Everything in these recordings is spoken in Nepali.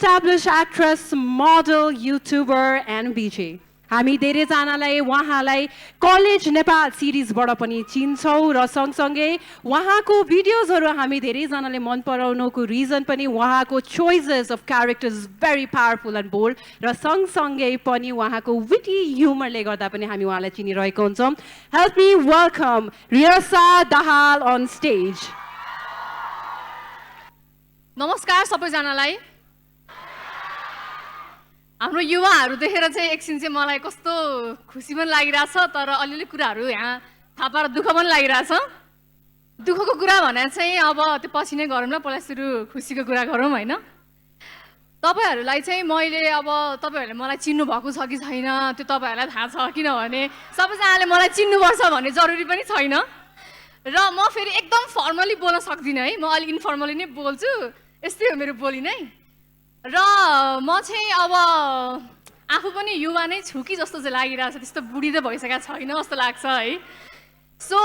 established actress, model, YouTuber, and BJ. हामी धेरैजनालाई उहाँलाई कलेज नेपाल सिरिजबाट पनि चिन्छौँ र सँगसँगै उहाँको भिडियोजहरू हामी धेरैजनाले मन पराउनुको रिजन पनि उहाँको choices of characters very powerful and bold र सँगसँगै पनि उहाँको विटी ह्युमरले गर्दा पनि हामी उहाँलाई चिनिरहेको हुन्छौँ. Help me welcome Riyasa Dahal on stage. नमस्कार सबैजनालाई. हाम्रो युवाहरू देखेर चाहिँ एकछिन चाहिँ मलाई कस्तो खुसी पनि लागिरहेछ, तर अलिअलि कुराहरू यहाँ थाहा पाएर दुःख पनि लागिरहेछ. दुःखको कुरा भने चाहिँ अब त्यो पछि नै गरौँ ल, पहिला सुरु खुसीको कुरा गरौँ होइन. तपाईँहरूलाई चाहिँ मैले अब तपाईँहरूले मलाई चिन्नु भएको छ कि छैन त्यो तपाईँहरूलाई थाहा छ, किनभने सबैजनाले मलाई चिन्नुपर्छ भन्ने जरुरी पनि छैन. र म फेरि एकदम फर्मली बोल्न सक्दिनँ है, म अलिक इन्फर्मली नै बोल्छु. यस्तै हो मेरो बोली नै. र म चाहिँ अब आफू पनि युवा नै छु कि जस्तो चाहिँ लागिरहेछ, त्यस्तो बुढी त भइसकेको छैन जस्तो लाग्छ है. सो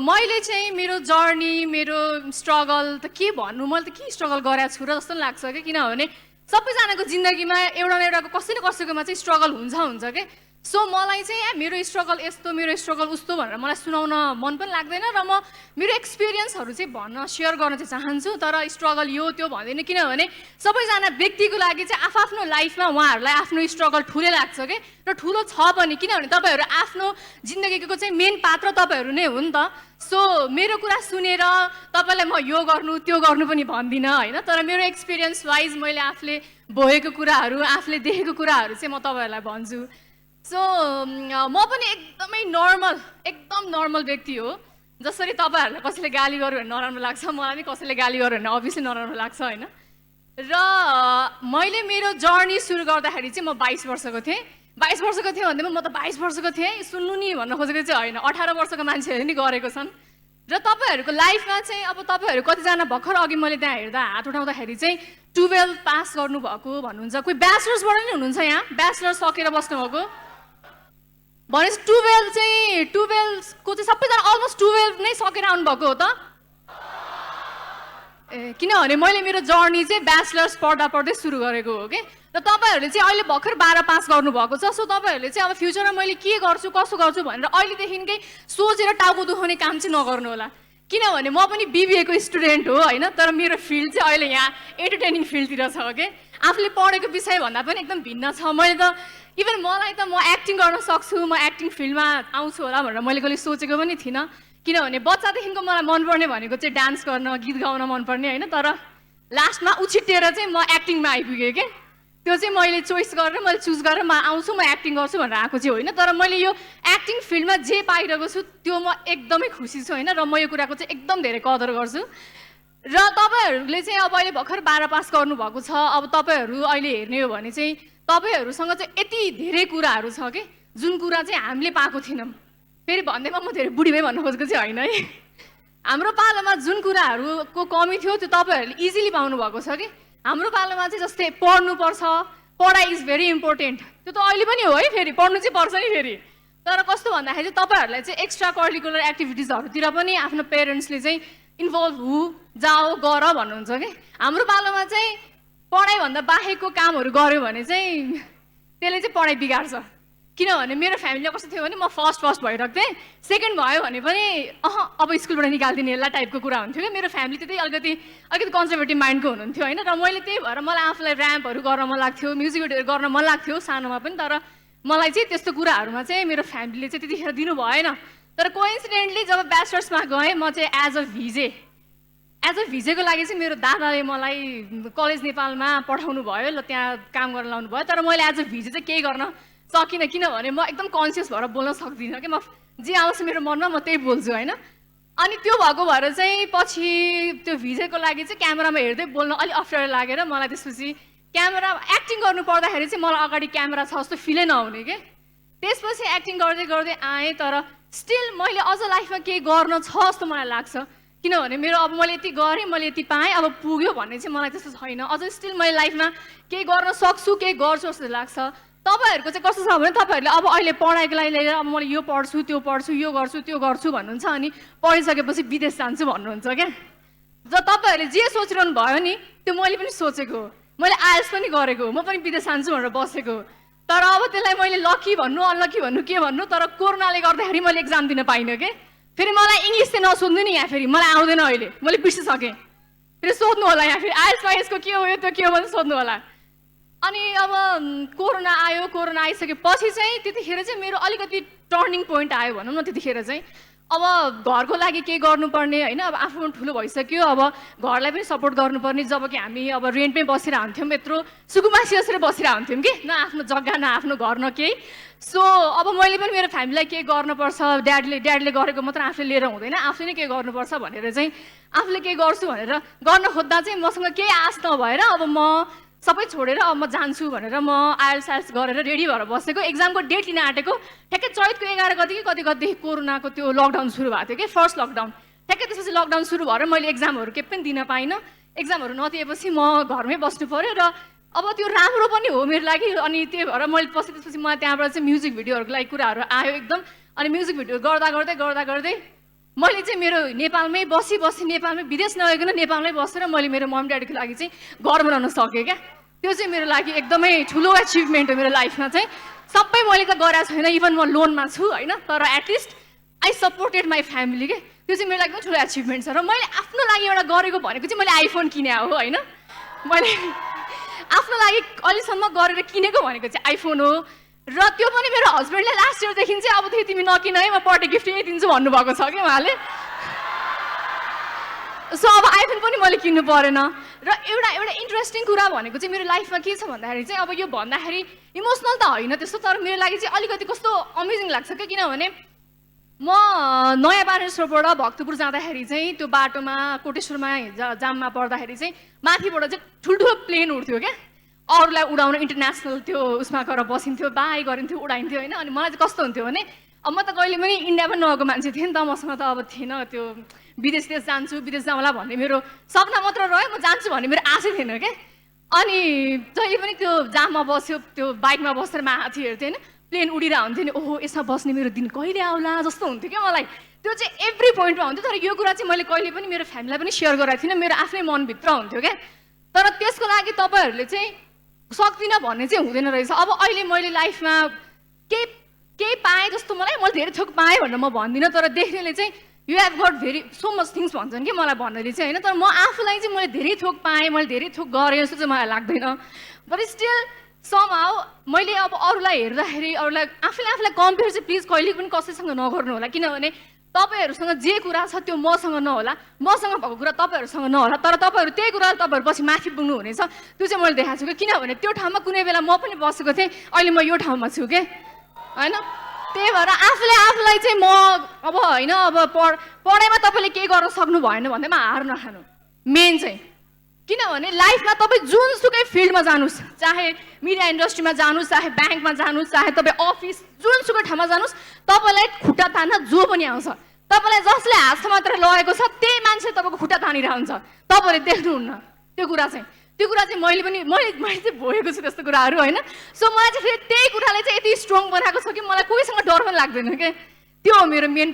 मैले चाहिँ मेरो जर्नी, मेरो स्ट्रगल त के भन्नु, मैले त के स्ट्रगल गरेको छु र जस्तो लाग्छ कि, किनभने सबैजनाको जिन्दगीमा एउटा न एउटाको कसै न कसैकोमा चाहिँ स्ट्रगल हुन्छ के. सो मलाई चाहिँ मेरो स्ट्रगल यस्तो, मेरो स्ट्रगल उस्तो भनेर मलाई सुनाउन मन पनि लाग्दैन र म मेरो एक्सपिरियन्सहरू चाहिँ भन्न सेयर गर्न चाहिँ चाहन्छु. तर स्ट्रगल यो त्यो भन्दैन, किनभने सबैजना व्यक्तिको लागि चाहिँ आफ्नो लाइफमा उहाँहरूलाई आफ्नो स्ट्रगल ठुलै लाग्छ कि, र ठुलो छ पनि, किनभने तपाईँहरू आफ्नो जिन्दगीको चाहिँ मेन पात्र तपाईँहरू नै हो नि त. सो मेरो कुरा सुनेर तपाईँलाई म यो गर्नु त्यो गर्नु पनि भन्दिनँ होइन, तर मेरो एक्सपिरियन्स वाइज मैले आफूले भोगेको कुराहरू, आफूले देखेको कुराहरू चाहिँ म तपाईँहरूलाई भन्छु. सो म पनि एकदम नर्मल व्यक्ति हो. जसरी तपाईँहरूलाई कसैले गाली गर्यो भने नराम्रो लाग्छ, मलाई पनि कसैले गाली गर्यो भने अभियसली नराम्रो लाग्छ होइन. र मैले मेरो जर्नी सुरु गर्दाखेरि चाहिँ म 22 वर्षको थिएँ. 22 वर्षको थिएँ भन्दैमा म त 22 वर्षको थिएँ सुन्नु नि भन्न खोजेको चाहिँ होइन, 18 वर्षको मान्छेहरूले नि गरेको छन्. र तपाईँहरूको लाइफमा चाहिँ अब तपाईँहरू कतिजना भर्खर अघि मैले त्यहाँ हेर्दा हात उठाउँदाखेरि चाहिँ 12 पास गर्नुभएको भन्नुहुन्छ, कोही ब्याचलर्सबाट नि हुनुहुन्छ यहाँ, ब्याचलर सकेर बस्नुभएको भनेपछि 12 को चाहिँ सबैजना अलमोस्ट 12 नै सकेर आउनुभएको हो त. किनभने मैले मेरो जर्नी चाहिँ ब्याचलर्स पढ्दै सुरु गरेको हो कि. र तपाईँहरूले चाहिँ अहिले भर्खर 12 पास गर्नुभएको छ. सो तपाईँहरूले चाहिँ अब फ्युचरमा मैले के गर्छु कसो गर्छु भनेर अहिलेदेखिकै सोचेर टाउको दुखाउने काम चाहिँ नगर्नु होला, किनभने म पनि बिबिएको स्टुडेन्ट हो होइन. तर मेरो फिल्ड चाहिँ अहिले यहाँ एन्टरटेनिङ फिल्डतिर छ कि. आफूले पढेको विषय भन्दा पनि एकदम भिन्न छ. मैले त इभन मलाई त म एक्टिङ गर्न सक्छु, म एक्टिङ फिल्डमा आउँछु होला भनेर मैले कहिले सोचेको पनि थिइनँ, किनभने बच्चादेखिको मलाई मनपर्ने भनेको चाहिँ डान्स गर्न, गीत गाउन मनपर्ने होइन. तर लास्टमा उछिटिएर चाहिँ म एक्टिङमा आइपुगेँ कि. त्यो चाहिँ मैले चोइस गरेर मैले चुज गरेर म आउँछु, म एक्टिङ गर्छु भनेर आएको चाहिँ होइन. तर मैले यो एक्टिङ फिल्डमा जे पाइरहेको छु त्यो म एकदमै खुसी छु होइन. र म यो कुराको चाहिँ एकदम धेरै कदर गर्छु. र तपाईँहरूले चाहिँ अब अहिले भर्खर 12 पास गर्नुभएको छ. अब तपाईँहरू अहिले हेर्ने हो भने चाहिँ तपाईँहरूसँग चाहिँ यति धेरै कुराहरू छ कि जुन कुरा चाहिँ हामीले पाएको थिएनौँ. फेरि भन्दैमा म धेरै बुढी भए भन्नु खोजेको चाहिँ होइन है. हाम्रो पालोमा जुन कुराहरूको कमी थियो त्यो तपाईँहरूले इजिली पाउनु भएको छ कि. हाम्रो पालोमा चाहिँ जस्तै पढ्नुपर्छ, पढाइ इज भेरी इम्पोर्टेन्ट, त्यो त अहिले पनि हो है, फेरि पढ्नु चाहिँ पर्छ नि फेरि. तर कस्तो भन्दाखेरि चाहिँ तपाईँहरूलाई चाहिँ एक्स्ट्रा करिकुलर एक्टिभिटिजहरूतिर पनि आफ्नो पेरेन्ट्सले चाहिँ इन्भल्भ जाऊ गर भन्नुहुन्छ कि. हाम्रो पालोमा चाहिँ पढाइभन्दा बाहेकको कामहरू गऱ्यो भने चाहिँ त्यसले चाहिँ पढाइ बिगार्छ. किनभने मेरो फ्यामिलीमा कस्तो थियो भने म फर्स्ट भइरहेको थिएँ, सेकेन्ड भयो भने पनि अब स्कुलबाट निकालिदिने यसलाई टाइपको कुरा हुन्थ्यो कि. मेरो फ्यामिली त्यही अलिकति कन्जर्भेटिभ माइन्डको हुनुहुन्थ्यो होइन. र मैले त्यही भएर मलाई आफूलाई ऱ्याम्पहरू गर्न मन लाग्थ्यो, म्युजिक भिडियोहरू गर्न मन लाग्थ्यो सानोमा पनि. तर मलाई चाहिँ त्यस्तो कुराहरूमा चाहिँ मेरो फ्यामिलीले चाहिँ त्यतिखेर दिनु भएन. तर कोइन्सिडेन्टली जब ब्याचलर्समा गएँ म चाहिँ एज अ भिजेको लागि चाहिँ मेरो दादाले मलाई कलेज नेपालमा पठाउनु भयो ल, त्यहाँ काम गर्न लाउनु भयो. तर मैले एज अ भिजे चाहिँ केही गर्न सकिनँ, किनभने म एकदम कन्सियस भएर बोल्न सक्दिनँ कि. म जे आउँछ मेरो मनमा म त्यही बोल्छु होइन. अनि त्यो भएको भएर चाहिँ पछि त्यो भिजेको लागि चाहिँ क्यामेरामा हेर्दै बोल्न अलिक अप्ठ्यारो लागेर मलाई त्यसपछि क्यामेरा एक्टिङ गर्नु पर्दाखेरि चाहिँ मलाई अगाडि क्यामेरा छ जस्तो फिलै नहुने कि. त्यसपछि एक्टिङ गर्दै आएँ. तर स्टिल मैले अझ लाइफमा केही गर्न छ जस्तो मलाई लाग्छ, किनभने मेरो अब मैले यति गरेँ, मैले यति पाएँ, अब पुग्यो भन्ने चाहिँ मलाई त्यस्तो छैन. अझ स्टिल मैले लाइफमा केही गर्न सक्छु, केही गर्छु जस्तो लाग्छ. तपाईँहरूको चाहिँ कस्तो छ भने तपाईँहरूले अब अहिले पढाइको लागि लिएर अब मैले यो पढ्छु त्यो पढ्छु यो गर्छु त्यो गर्छु भन्नुहुन्छ, अनि पढिसकेपछि विदेश जान्छु भन्नुहुन्छ क्या. र तपाईँहरूले जे सोचिरहनु भयो नि त्यो मैले पनि सोचेको हो. मैले आइएल्स पनि गरेको, म पनि विदेश जान्छु भनेर बसेको। तर अब त्यसलाई मैले लकी भन्नु अनलकी भन्नु के भन्नु, तर कोरोनाले गर्दाखेरि मैले एक्जाम दिन पाइनँ के। फेरि मलाई इङ्ग्लिस चाहिँ नसोध्नु नि यहाँ, फेरि मलाई आउँदैन अहिले, मैले बिर्सिसकेँ। फेरि सोध्नु होला यहाँ, फेरि आइएल्स वाइएल्सको के हो यो त्यो के हो भने सोध्नु होला। अनि अब कोरोना आयो, कोरोना आइसकेपछि चाहिँ त्यतिखेर चाहिँ मेरो अलिकति टर्निङ पोइन्ट आयो भनौँ न। त्यतिखेर चाहिँ अब घरको लागि के गर्नुपर्ने होइन, अब आफू पनि ठुलो भइसक्यो, अब घरलाई पनि सपोर्ट गर्नुपर्ने। जब कि हामी अब रेन्टमै बसेर हुन्थ्यौँ, यत्रो सुकुमासी जसरी बसेर हुन्थ्यौँ कि न आफ्नो जग्गा न आफ्नो घर न केही। सो अब मैले पनि मेरो फ्यामिलीलाई के गर्नुपर्छ, ड्याडीले गरेको मात्र आफूले लिएर हुँदैन, आफूले नै के गर्नुपर्छ भनेर चाहिँ आफूले के गर्छु भनेर गर्न खोज्दा चाहिँ मसँग केही आश नभएर अब म सबै छोडेर अब म जान्छु भनेर म आइएल्स गरेर रेडी भएर बसेको। एक्जामको डेट लिन आँटेको ठ्याक्कै चैतको 11 गते कि कतिदेखि कोरोनाको त्यो लकडाउन सुरु भएको थियो कि, फर्स्ट लकडाउन। ठ्याक्कै त्यसपछि लकडाउन सुरु भएर मैले एक्जामहरू केही पनि दिन पाइनँ। एक्जामहरू नदिएपछि म घरमै बस्नु पऱ्यो र अब त्यो राम्रो पनि हो मेरो लागि। अनि त्यही भएर मैले त्यसपछि मलाई त्यहाँबाट चाहिँ म्युजिक भिडियोहरूको लागि कुराहरू आयो एकदम। अनि म्युजिक भिडियो गर्दा गर्दै मैले चाहिँ मेरो नेपालमै बसी नेपालमै विदेश नगइकन नेपालमै बसेर मैले मेरो मम ड्याडीको लागि चाहिँ घर बनाउन सकेँ क्या। त्यो चाहिँ मेरो लागि एकदमै ठुलो एचिभमेन्ट हो मेरो लाइफमा चाहिँ। सबै मैले त गरेको छैन, इभन म लोनमा छु होइन, तर at least I supported my family के। त्यो चाहिँ मेरो लागि पनि ठुलो एचिभमेन्ट छ। र मैले आफ्नो लागि एउटा गरेको भनेको चाहिँ मैले आइफोन किने हो होइन, मैले आफ्नो लागि अहिलेसम्म गरेर किनेको भनेको चाहिँ आइफोन हो। र त्यो पनि मेरो हस्बेन्डले लास्ट इयरदेखि चाहिँ अबदेखि तिमी नकिन है, म बर्थडे गिफ्ट यही दिन्छु भन्नुभएको छ कि उहाँले। सो अब आइफोन पनि मैले किन्नु परेन। र एउटा इन्ट्रेस्टिङ कुरा भनेको चाहिँ मेरो लाइफमा के छ भन्दाखेरि चाहिँ अब यो भन्दाखेरि इमोसनल त होइन त्यस्तो, तर मेरो लागि चाहिँ अलिकति कस्तो अमेजिङ लाग्छ क्या। किनभने म नयाँ बानेश्वरबाट भक्तपुर जाँदाखेरि चाहिँ त्यो बाटोमा कोटेश्वरमा जाममा पर्दाखेरि चाहिँ माथिबाट चाहिँ ठुल्ठुलो प्लेन उड्थ्यो क्या, अरूलाई उडाउन इन्टरनेसनल त्यो उसमा गएर बसिन्थ्यो, बाई गरिन्थ्यो, उडाइन्थ्यो होइन। अनि मलाई चाहिँ कस्तो हुन्थ्यो भने अब म त कहिले पनि इन्डिया पनि नगएको मान्छे थिएँ नि त, मसँग त अब थिएन त्यो विदेश जान्छु विदेश जाउँला भन्ने मेरो सपना मात्र रह्यो, म जान्छु भन्ने मेरो आशै थिएन क्या। अनि जहिले पनि त्यो जाममा बस्यो, त्यो बाइकमा बसेर माथि हेर्थेँ होइन, प्लेन उडिरहेको हुन्थ्यो नि, ओहो यसमा बस्ने मेरो दिन कहिले आउला जस्तो हुन्थ्यो क्या मलाई। त्यो चाहिँ एभ्री पोइन्टमा हुन्थ्यो। तर यो कुरा चाहिँ मैले कहिले पनि मेरो फ्यामिलीलाई पनि सेयर गराएको थिइनँ, मेरो आफ्नै मनभित्र हुन्थ्यो क्या। तर त्यसको लागि तपाईँहरूले चाहिँ सक्दिनँ भन्ने चाहिँ हुँदैन रहेछ। अब अहिले मैले लाइफमा केही पाएँ जस्तो मैले धेरै थोक पाएँ भनेर म भन्दिनँ, तर देख्नेले चाहिँ you have got so much things भन्छन् कि मलाई भन्नाले चाहिँ होइन। तर म आफूलाई चाहिँ मैले धेरै थोक पाएँ, मैले धेरै थोक गरेँ जस्तो चाहिँ मलाई लाग्दैन। बट स्टिल समहाउ मैले अब अरूलाई हेर्दाखेरि आफूलाई कम्पेयर चाहिँ प्लिज कहिले पनि कसैसँग नगर्नु होला। किनभने तपाईँहरूसँग जे कुरा छ त्यो मसँग नहोला, मसँग भएको कुरा तपाईँहरूसँग नहोला, तर तपाईँहरू त्यही कुरा तपाईँहरू पछि माथि पुग्नु हुनेछ। त्यो चाहिँ मैले देखाएको छु कि किनभने त्यो ठाउँमा कुनै बेला म पनि बसेको थिएँ, अहिले म यो ठाउँमा छु के होइन। त्यही भएर आफूलाई चाहिँ म अब होइन, अब पढाइमा तपाईँले केही गर्न सक्नु भएन भन्दैमा हार नखानु मेन चाहिँ। किनभने लाइफमा तपाईँ जुनसुकै फिल्डमा जानुहोस्, चाहे मिडिया इन्डस्ट्रीमा जानुहोस्, चाहे ब्याङ्कमा जानुहोस्, चाहे तपाईँ अफिस जुनसुकै ठाउँमा जानुहोस्, तपाईँलाई खुट्टा तान्न जो पनि आउँछ। तपाईँलाई जसले हात मात्र लगेको छ त्यही मान्छे तपाईँको खुट्टा तानिरहन्छ, तपाईँले देख्नुहुन्न। त्यो कुरा चाहिँ मैले चाहिँ भोगेको छु त्यस्तो कुराहरू होइन। सो मलाई चाहिँ फेरि त्यही कुराले चाहिँ यति स्ट्रङ बनाएको छ कि मलाई कोहीसँग डर पनि लाग्दैन क्या। त्यो हो मेरो मेन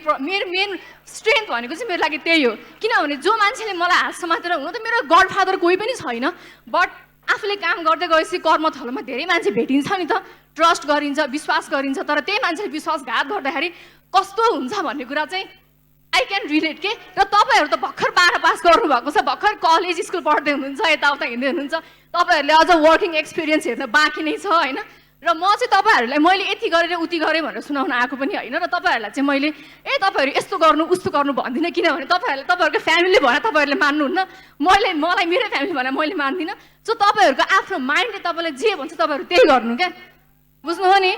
स्ट्रेन्थ भनेको चाहिँ मेरो लागि त्यही हो। किनभने जो मान्छेले मलाई हात समातेर हुनु त मेरो गड फादर कोही पनि छैन, बट आफूले काम गर्दै गएपछि कर्मथलोमा धेरै मान्छे भेटिन्छ नि त, ट्रस्ट गरिन्छ, विश्वास गरिन्छ। तर त्यही मान्छेले विश्वासघात गर्दाखेरि कस्तो हुन्छ भन्ने कुरा चाहिँ आई क्यान रिलेट के। र तपाईँहरू त भर्खर 12 पास गर्नुभएको छ, भर्खर कलेज स्कुल पढ्दै हुनुहुन्छ, यताउता हिँड्दै हुनुहुन्छ, तपाईँहरूले अझ वर्किङ एक्सपिरियन्स हेर्न बाँकी नै छ होइन। र म चाहिँ तपाईँहरूलाई मैले यति गरेर उति गरेँ भनेर सुनाउन आएको पनि होइन। र तपाईँहरूलाई चाहिँ मैले तपाईँहरू यस्तो गर्नु उस्तो गर्नु भन्दिनँ, किनभने तपाईँहरूको फ्यामिलीले भने तपाईँहरूले मान्नुहुन्न, मलाई मेरो फ्यामिली भने मैले मान्दिनँ। सो तपाईँहरूको आफ्नो माइन्डले तपाईँलाई जे भन्छ तपाईँहरू त्यही गर्नु क्या, बुझ्नुभयो नि।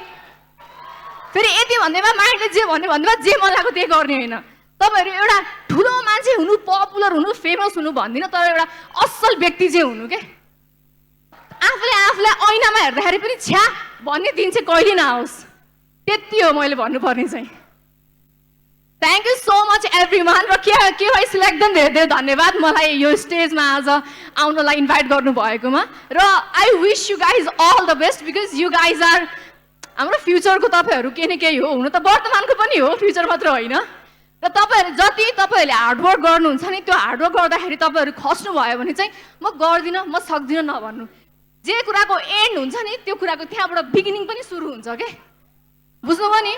फेरि यति भन्दैमा माइन्डले जे भन्दैमा जे मन लाग्यो त्यही गर्ने होइन। तपाईँहरू एउटा ठुलो मान्छे हुनु, पपुलर हुनु, फेमस हुनु भन्दिनँ, तर एउटा असल व्यक्ति चाहिँ हुनु क्या। आफूलाई ऐनामा हेर्दाखेरि पनि छ्या भन्ने दिन चाहिँ कहिले नआओस्, त्यति हो मैले भन्नुपर्ने चाहिँ। Thank you so much everyone. र के भइसक्यो एकदम धेरै धन्यवाद मलाई यो स्टेजमा आज आउनलाई इन्भाइट गर्नुभएकोमा। र I wish you guys all the best, because you guys are हाम्रो फ्युचरको तपाईँहरू केही न केही हो, हुन त वर्तमानको पनि हो, फ्युचर मात्र होइन। र तपाईँहरूले हार्डवर्क गर्नुहुन्छ नि, त्यो हार्डवर्क गर्दाखेरि तपाईँहरू खस्नु भयो भने चाहिँ म गर्दिनँ, म सक्दिनँ नभन्नु। जे कुराको एन्ड हुन्छ नि त्यो कुराको त्यहाँबाट बिगिनिङ पनि सुरु हुन्छ के बुझ्नुभयो नि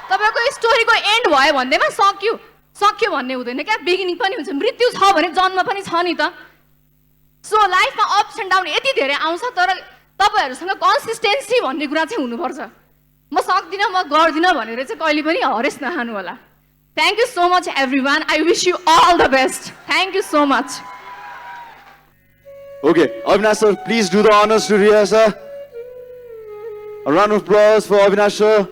तपाईँको स्टोरीको एन्ड भयो भन्दैमा सक्यो भन्ने हुँदैन क्या बिगिनिङ पनि हुन्छ मृत्यु छ भने जन्म पनि छ नि त सो लाइफमा अप्स एन्ड डाउन यति धेरै आउँछ तर तपाईँहरूसँग कन्सिस्टेन्सी भन्ने कुरा चाहिँ हुनुपर्छ म सक्दिनँ म गर्दिनँ भनेर चाहिँ कहिले पनि हरेस नखानु होला thank you so much everyone I wish you all the best thank you so much Okay, Avinash sir, please do the honors to Riya sir. A round of applause for Avinash sir.